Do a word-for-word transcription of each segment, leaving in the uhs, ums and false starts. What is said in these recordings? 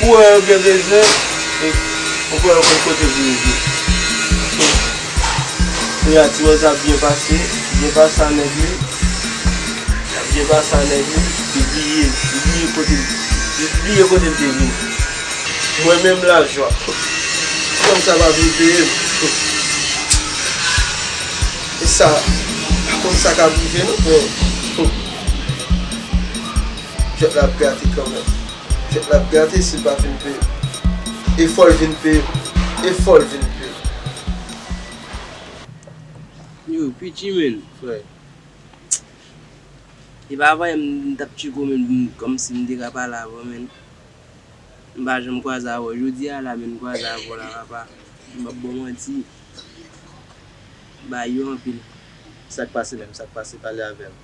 Ou wè yo gen bezwen, e, ou kwè yo konn kote pou yo ye. Kounye a, ti bòz ap byen pase, byen pase a nèg li, ap byen pase a nèg li, li bliye, li bliye kote, li bliye kote l te vini. Mwen menm lajwa, kòm sa pa vin peye m. E sa, pa konn sa k ap rive non, men. Jwèt la ap gate kanmenm. Jwèt la ap gate si l pa vin peye m. E fò l vin peye m. E fò l vin peye m. Yo, Pitchy, menn. Frè. E pa vre, m t ap tcheke w, menn, kòmsi m te ka pale avè w, menn. M pa janm kwaze avè w. Jodi a la, menn, m kwaze avè w la, papa. M p ap ba w manti. Ba yo anpil. Sa k pase menm? Sa k pase? Pale avè m.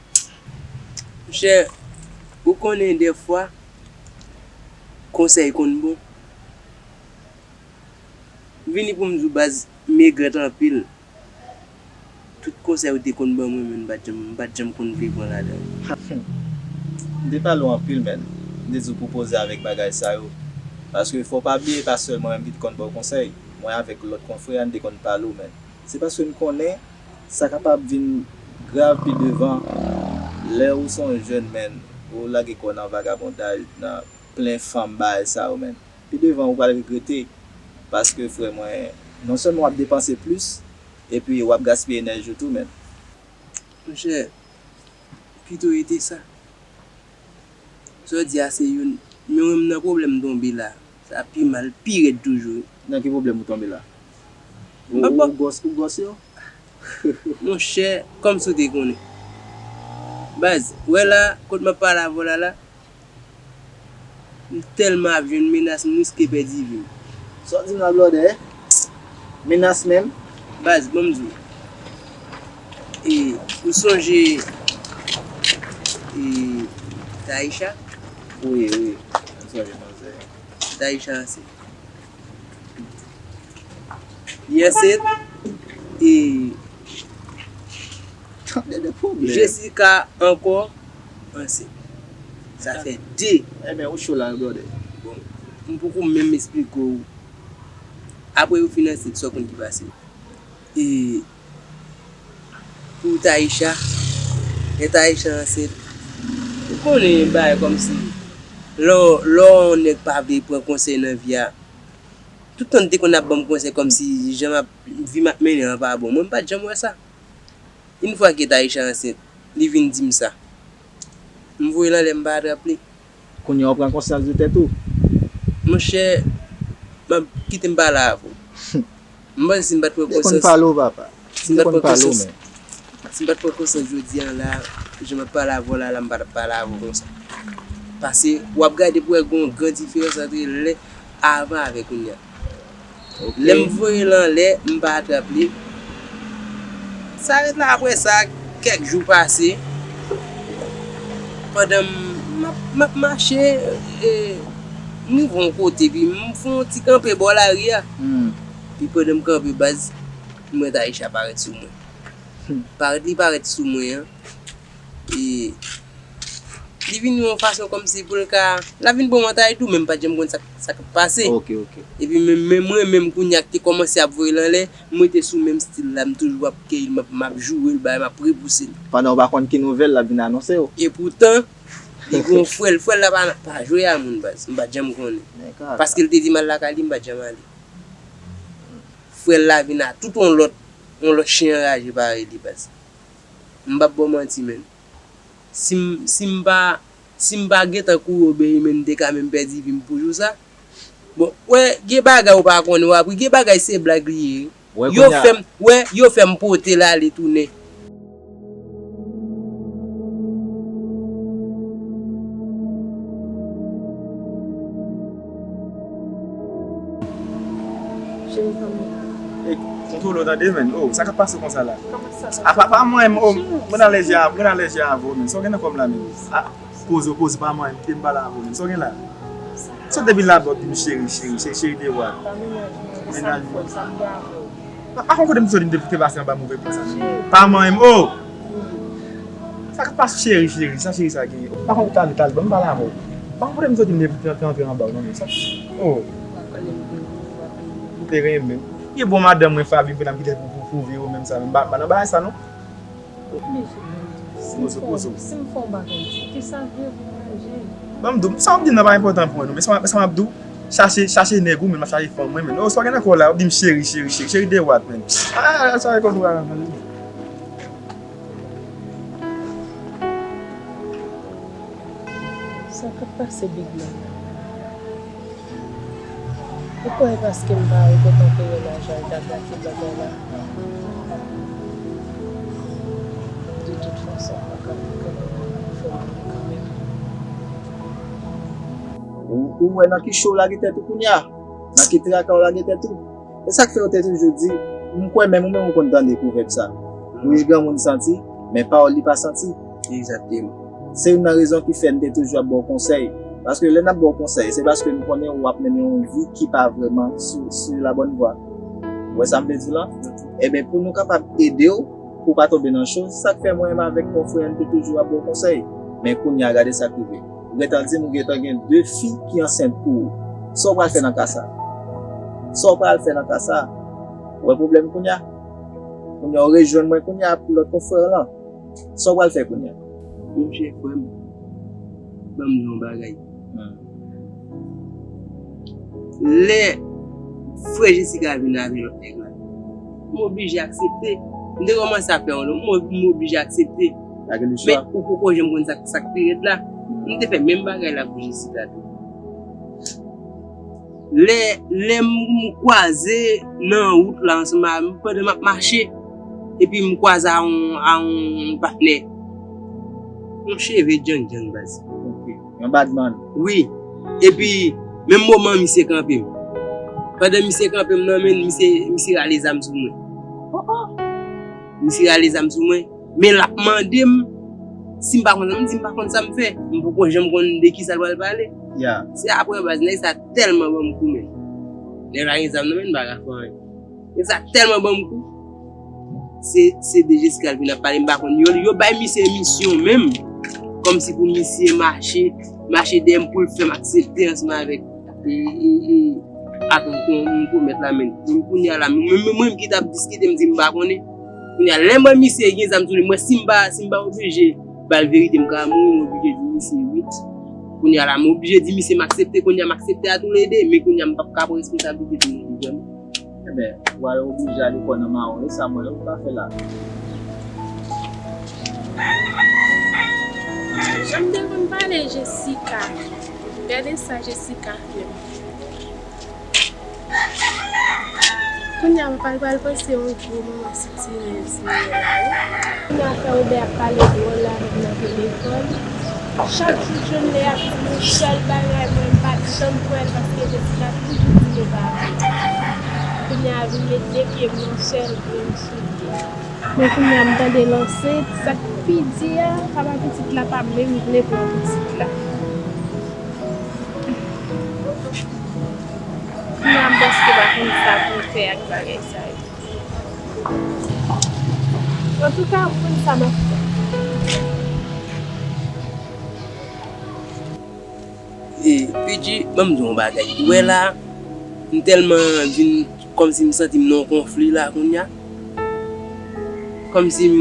Monchè, ou konnen dèfwa, konsèy konn bon. Vini pou m di w baz, m egret anpil. Tout konsèy ou te konn ban mwen, men m pa t janm, m pa t janm konn vle pran ladan l. M te pale w anpil, men. M te di w pou w poze avèk bagay sa yo. Paske fò w pa bliye, pa sèl mwen menm ki t konn ba w konsèy. Mwen avèk lòt konfrè a, n te konn pale w, men. Se paske n konnen sa kapab vin grav pi devan. Lè ou se yon jèn, men, ou lage kò w nan vagabondaj, nan plen fanm bagay sa yo, men. Pi devan, ou pral regrete. Paske, frè mwen, non sèlman w ap depanse plis, epi w ap gaspiye enèji w tou, men. Monchè, pito rete sa. Sa w di a se youn. Men mwen, m nan pwoblèm tonbe la. Sa pi mal, pi rèd toujou. Nan ki pwoblèm ou tonbe la? Ou, m pa ou gòs, ou gòs yo? Monchè, kòmsi w te konnen. Baz, wè la, kot m ap pale avè w la la, m tèlman ap jwenn menas, m riske pèdi vi m. Sa w di m la, blòdè? Menas menm? Baz, ban m di w. E, ou sonje, e, Taïcha? Wi, wi, m sonje manzè. Taïcha ansent. Li ansent, e, Tande de pwoblèm. Jessica ankò ansent. Sa fè de. Ebyen, ou cho la, brother. Bon, m poko menm esplike w. Apre yo fin ansent, sa w konn ki pase? E pou Taïcha, lè Taïcha ansent, ou konnen bagay kòmsi lè w, lè w yon nèg pa vle pran konsèy nan vi a, tout tan n te konn ap ban m konsèy kòmsi jan m ap, vi m ap mennen an pa bon. Mwen, m pa t janm wè sa. Yon fwa ke Taïcha ansent, li vin di m sa. M voye l anlè, m pa atrap li. Kounye a w pran konsyans de tèt ou? Monchè, m ap kite m pale avè w. M panse si m pa t pran konsyans. Dekonn pale w, papa. Si m pa t pran konsyans, si m pa t pran konsyans jodi a la, jan m ap pale avè w la, la m pa t ap pale avè w konsa. Paske w ap gade pou wè gen yon gran diferans ant lè avan avè kounye a. Ok. Lè m voye l anlè, m pa atrap li. Sa ret la, apre sa, kèk jou pase. Pandan m, m ap, m ap mache, e, m rive yon kote, epi m fè yon ti kanpe bò lari a. Hmm. Epi pandan m kanpe, baz, m wè Taïcha parèt sou mwen. Hmm. Parèt li parèt sou mwen an, e li vin yon fason kòmsi pou l ka, l ap vin pran mantay tou, men m pa t janm konn sa, sa k ap pase. Ok, ok. Epi men, men mwen menm kounye a ki te kòmanse ap voye l anlè, m rete sou menm stil la, m toujou ap keyi l, m ap, m ap joure l, bay, m ap repouse l. Pandan w pa konn ki nouvèl l ap vin anonse w. Epoutan, li gen yon frè l, frè l la pa, pa jwe a moun baz, m pa t janm konnen. Paske l te di m al lakay li, m pa t janm ale. Frè l la vin a tout yon lòt, yon lòt chen anraje parèy li baz. M p ap ba w manti, menn. Si m, si m pa, si m pa gentan kouri obeyi, menn, m te ka menm pèdi vi m pou jou sa. Bon, wè, gen bagay ou pa konnen, w ap ri, gen bagay se blag li ye. Wè, yo kounye a fè m, wè, yo fè m pote l ale tounen. Cheri, kòman? E, kontwole w tande, menn. Oh, sa k ap pase konsa la? Kòman sa, sa? A, pa, pa mwen, oh, mwen alèji a, mwen alèji avè w, menn. Sa w gen nan kò m la, menn? A, poze w, poze, pa mwen, kite m pale avè w, menn. Sa w gen la? Sot depi la, bò, di m cheri, cheri, cheri, cheri de wa. Mennaj mwen. Pa, pa konn kote m sot, m te, te pase anba move pwen sa, menn. Pa mwen, oh! Sa k ap pase, cheri, cheri, sa cheri sa genyen? Pa konn ki tale, tale, ban m pale avè w. Pa gen pwoblèm, soti m te, te, te antre anba w non, men sa. Oh. Ou te renmen m. Ki bon madanm mwen Fabi, pou n ap kite pou, pou, pou vire ou menm sa, men m pa, m pa nan bagay sa non. Pozo, pozo. Si m fè yon bagay, di, kisa l vle pou manje? Ban m di w, sa w ap di m nan pa enpòtan pou mwen non, men sa, sa m ap di w, chache, chache nèg ou, men m ap chache fanm mwen, men. Oh, sa w gen nan kò w la, w ap di m cheri, cheri, cheri, cheri de what, men. Ah, sa e konn ou pa manje. Sa k ap pase Big Man? Ou kwè paske m pa rekonpranse yon lajan l ta gate bagay la? De tout fason, m pa ka rekonèt fò m kanmenm. Ou, ou wè nan ki cho w lage tèt ou kounye a? Nan ki traka w lage tèt ou? E sa k fè yo te toujou di, m kwè menm ou menm ou konn tande pwovèb sa, bouch granmoun santi, men pawòl li pa santi. Egzakteman. Se youn nan rezon ki fè m te toujou ap ba w konsèy. Paske lè n ap ba w konsèy, se paske m konnen w ap mennen yon vi ki pa vrèman sou, sou la bòn vwa. Ou wè sa m vle di w la? Ebyen, pou nou kapab ede w, pou w pa tonbe nan cho, sa k fè mwen menm avèk yon frè m te toujou ap ba w konsèy. Men kounye a, gade sa k rive. Ou gentan di m ou gentan gen de fi ki ansent pou ou. Sa w pral fè nan ka sa? Sa w pral fè nan ka sa? Ou wè pwoblèm kounye a? Kounye a, ou rejwenn mwen kounye a pou lòt konfrè w lan. Sa w pral fè kounye a? Monchè, frè m, ban m di w yon bagay. Hmm. Lè frè Jessica vin avè lòt nèg la, m oblije aksepte. M te kòmanse ap fè yon lòt, m ob-, m oblije aksepte. Men ou poko janm konn sa, sa k pi rèd la. M te fè menm bagay la pou Jessica tou. Lè, lè m, m kwaze nan wout la ansanm a, pandan m ap mache, epi m kwaze a yon, a yon patnè. Yon cheve djannjann baz. Ok. Yon badman. Wi. Epi, menm moman misye kanpe m. Pandan misye kanpe m nan men, misye, misye rale zam sou mwen. Oh, oh. Misye rale zam sou mwen. Men l ap mande m si m pa konn sa, m di m pa konn sa m fè. M poko janm konn de kisa l pral pale. Ya. Se apre baz, nèg sa tèlman ban m kou, men. Nèg la gen zam nan men, m pa ka fè anyen. Nèg sa tèlman ban m kou. Se, se de Jessica l vin ap pale, m pa konn. Yo, yo bay misye misyon menm. Kòmsi pou misye mache, mache dèyè m pou l fè m aksepte ansanm avèk e, e, e, ak yon, yon komèt la, men. Kounye a la, mwen, mwen, mwen ki t ap diskite, m di m pa konnen. Kounye a, lè m wè misye gen zam sou li, mwen, si m pa, si m pa oblije ba l verite, m ka mouri, m oblije di misye wi. Kounye a la, m oblije di misye m aksepte, kounye a, m aksepte a toulede, men kounye a, m p ap ka pran responsablite pou misye, vrèman. Ebyen, w al oblije ale kò nan mawon, e sa mwen, ou ka fè la. Jan m te konn pale Jessica. Gade sa Jessica fè m. Kounye a, papa l pral panse yon gwo manman sitirèz li ye la, wi. Kounye a, frè Obè ap pale dwòl avè m nan telefòn. Chak jou, John Lè ap di m yon sèl bagay, mwen, m pa t janm kwè l, paske Jessica toujou di l e pa vre. Kounye a, vin met de pye m nan sèl grenn soulye. Men kounye a m tande l ansent, sa k pi di a, papa pitit la pa menm vle pran pitit la. Kounye a m prèske pa konn sa pou m fè ak bagay sa yo. Antouka, m konn sa m ap fè. E, P J, ban m di w yon bagay. Ou wè la, m tèlman vin kòmsi m santi m nan yon konfli la kounye a. Kòmsi m,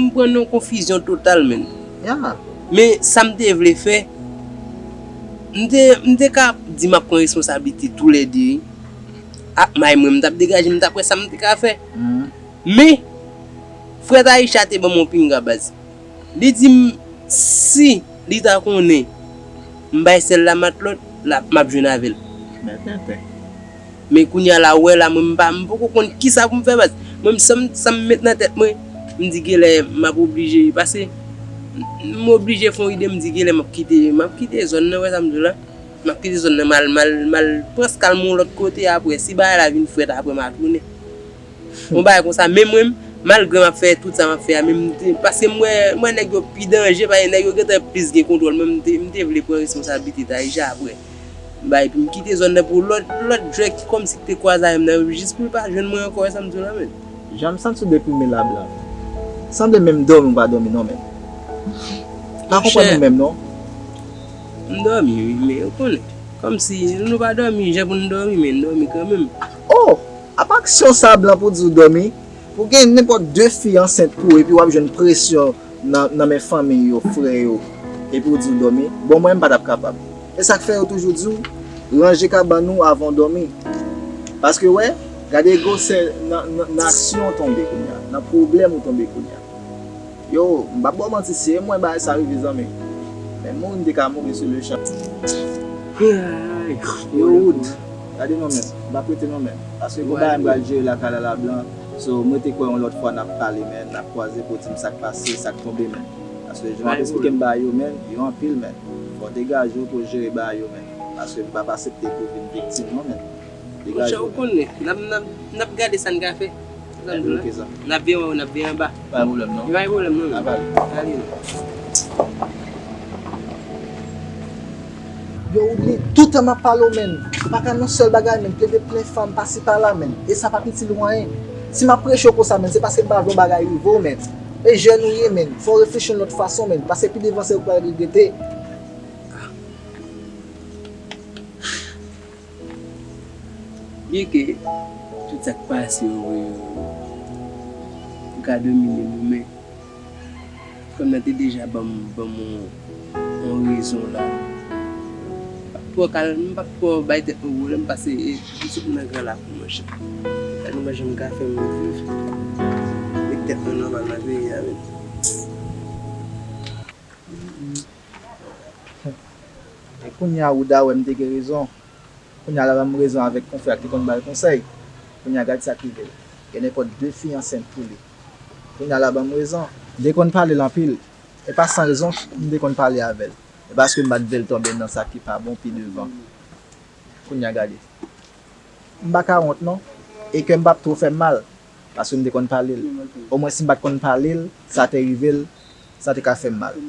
m pran nan yon konfizyon total, menn. Ya. Men sa m te vle fè, m te, m te ka di m ap pran responsablite toulède, wi. Ak may mwen, m t ap degaje, m t ap wè sa m te ka fè. Mhm. Men, frè Taïcha te ban m yon pinga baz. Li di m, si li ta konnen m bay sèl la matlòt, la, m ap jwenn avè l. Men tenten. Men kounye a la, ou wè la, mwen, m pa, m poko konn kisa pou m fè, baz. Mwen, sa m, sa m met nan tèt mwen, m di genlè m ap oblije, paske m oblije fè yon ide, m di genlè m ap kite, m ap kite zòn nan, ou wè sa m di w la. M ap kite zòn nan, m al, m al, m al pran eskalm yon lòt kote apre. Si bagay la vin frèt apre, m a tounen. Yon bagay konsa, men mwen, malgre m ap fè tout sa m ap fè a, men m te, paske m wè, m wè nèg yo pi danje, paske nèg yo gentan plis gen kontwòl, men m te, m te vle pran responsablite Taïcha apre. M bay, epi m kite zòn nan pou lòt, lòt jwè ki kòmsi ki te kwaze avè m nan, jis pou l pa jwenn mwen ankò, wè sa m di w la, men. Jan m santi w deprime la, Blan. Sanble menm dòmi w pa dòmi non, men. Pa konprann ou menm, non. M dòmi, wi, men ou konnen. Kòmsi nou pa dòmi, jan pou n dòmi, men n dòmi kanmenm. Oh! Apa aksyon sa blan pou di w dòmi? Pou gen nenpòt de fi ansent pou ou epi w ap jwenn presyon nan, nan men fanmi yo, frè yo, epi w di w dòmi? Bon, mwen, m pa t ap kapab. E sa k fè yo toujou di w, ranje kabann ou avan w dòmi. Paske, wè, gade gwosè nan, nan, nan aksyon w tonbe kounye a, nan pwoblèm ou tonbe kounye a. Yo, m p ap ba w manti, si e mwen bagay sa rive, zanmi, men mouri m te ka mouri sou le chan. Ay, yo, Wood, gade non, men, m p ap rete non, men, paske gon bagay m pral jere lakay la, la blan. So, mwen te kwè yon lòt fwa n ap pale, men, n ap kwaze pou w di m sa k pase, sa k tonbe, men. Paske jan w ap eksplike m bagay yo, men, yo anpil, men. Fò w degaje w pou w jere bagay yo, men. Paske m p ap aksepte pou w vin viktim, non, men. Degaje w, men. Monchè, ou konnen, n ap, n ap, n ap gade sa n ka fè. Sa m di w la. N ap veye anwo, n ap veye anba. Pa gen pwoblèm, non. Pa gen pwoblèm, non. N ap ale. Ale, non. Yo, Woodly, toutan m ap pale w, menn. Ou pa ka nan sèl bagay, menn. Plede plen fanm pasi pala, menn. E sa p ap itil ou anyen. Si m ap preche w konsa, menn, se paske m pa vle yon bagay rive w, menn. E jèn ou ye, menn. Fò w reflechi yon lòt fason, menn. Paske pi devan, se ou k pral regrete. Byenke tout sa k pase yo, yo, yo ka domine nou, men fanm nan te deja ban m, ban m yon, yon rezon la. M p ap twò kal-, m p ap twò bay tèt mwen pwoblèm, paske e, m sot nan gran lakou, monchè. Gade mwen jan m ka fè m viv. Met tèt mwen nòmal nan peyi a, men. E kounye a, Wouda wè m te gen rezon. Kounye a, l a ban m rezon avèk konfrè a k te konn ba l konsèy. Kounye a, gad sa k rive l. Gen nenpòt de fi ansent pou li. Kounye a, l a ban m rezon. M te konn pale l anpil. E pa san rezon m te konn pale avè l. E paske m pa t vle l tonbe nan sa ki pa bon pi devan. Kounye a, gade. M pa ka wont non. E kè m p ap twò fè m mal. Paske m te konn pale l. Omwen si m pa t konn pale l, sa te rive l, sa te ka fè m mal.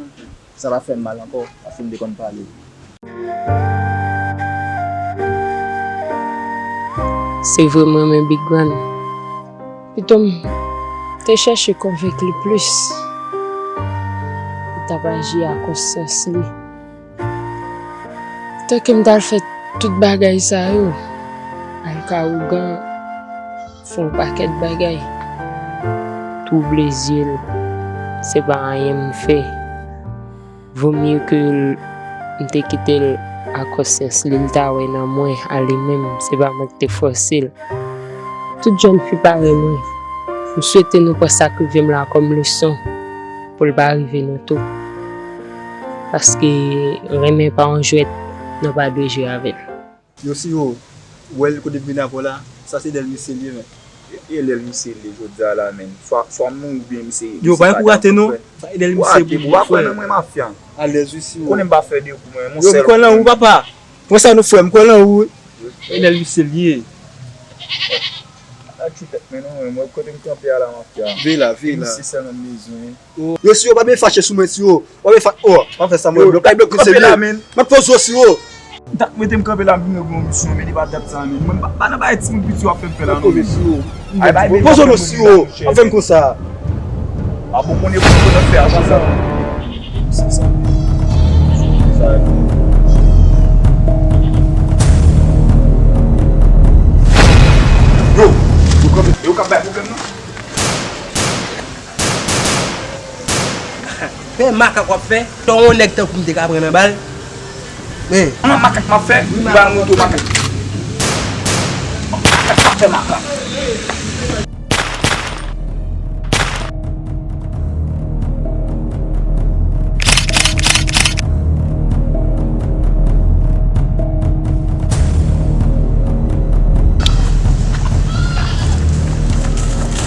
Sa pa fè m mal ankò, paske m te konn pale l. Se vre m renmen Big Grand. Pito m te chèche konvenk li plis. Li t ap aji a konsyans li. Tanke m t al fè tout bagay sa yo, al ka ougan, fè yon pakèt bagay, twouble zye l, se pa anyen m fè. Vomye ke l, m te kite l a konsyans li, l ta wè nan mwen, a li menm, se pa mwen ki te fòse l. Tout jèn fi parèy mwen, m swete nou pran sa k rive m la kòm leson pou l pa rive nou tou. Paske renmen pa yon jwèt, nou pa dwe jwe avè l. Yo si yo, ou wè l kote m vin avè w la, sa se Lèl misye l ye, men. E, e Lèl misye l ye jodi a la, men. Swa, swa m mouri oubyen misye, yo, misye pa gen anyen pou fè. Sa e Lèl misye pou ou, frè. Ou pa kwè nan mwen, mafya. Alèz wi, si ou. Ou konnen m pa fè de kou, mwen, yon sèl kou. Yo, m kwè nan ou, papa. Mwen sa nou frè m, kwè nan ou wi. E Lèl misye l ye. Ala tchoutèt, men non, men mwen kote m kanpe a la, mafya. Veye la, veye la. Misye sèlman m bezwen. Yo, si yo pa byen fache sou mwen, si yo. Pa byen fa-, oh, pa fè sa, mwen. Yo, blòk, blòk misye l ye. M ap poze w, si yo. M t ap mete m kanpe la, m vin gen yon misyon, men li pa dat sa, men. Mwen, m pa, pa nan bagay timoun piti w ap fè m fè la, non, men. Ay, bay, poze w non, si yo. W ap fè m konsa. A bon, konnen pou nou fè ajan sa. Se sa. Sa. Yo, yo kanpe, yo k ap bay pwoblèm nan. Fè makak w ap fè, tò yon nèg tankou m te ka pran nan bal. Men. Kòman makak m ap fè? Li ba m moto makak. Makak m ap fè makak.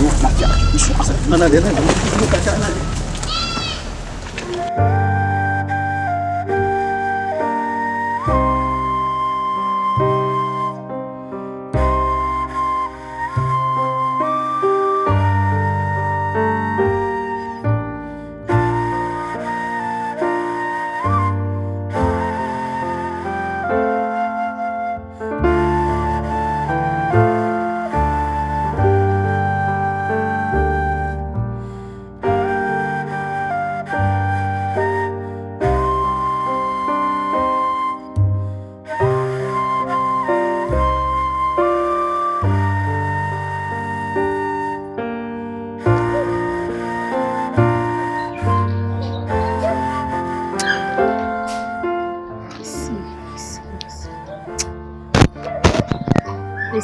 Yo, mafya, misyon ap fèt. Ann ale, ann ale.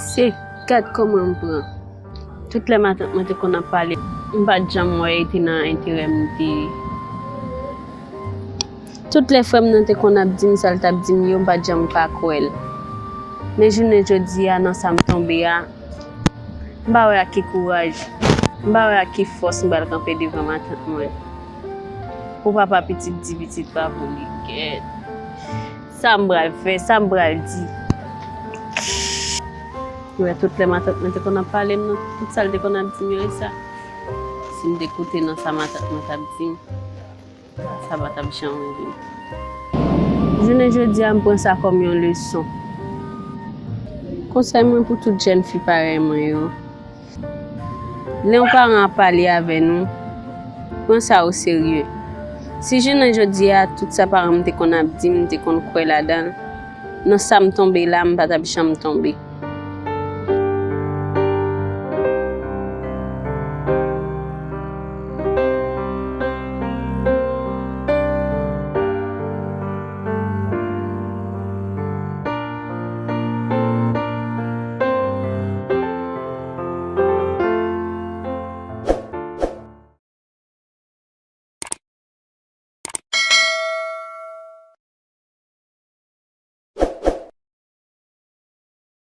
Se gad kòman m pran. Tout lè matant mwen te konn ap pale, m pa t janm wè e te nan enterè m li te ye. Tout lè frè m nan te konn ap di m sa l t ap di m yo, m pa t janm ka kwè l. Men jounen jodi a, nan sa m tonbe a, m pa wè ak ki kouraj, m pa wè ak ki fòs m pral kanpe devan matant mwen. Pou papa pitit di pitit pa pou li. Gèt. Sa m pral fè, sa m pral di. Ou wè tout lè matant mwen te konn ap pale m nan, tout sa l te konn ap di m yo, e sa. Si m te koute nan sa matant mwen t ap di m, sa pa t ap janm rive m. Jounen jodi a, m pran sa kòm yon leson. Konsèy mwen pou tout jèn fi parèy mwen yo, lè yon paran ap pale avè nou, pran sa o serye. Si jounen jodi a, tout sa paran m te konn ap di m, m te konn kwè ladan l, nan sa m tonbe la, m pa t ap janm tonbe.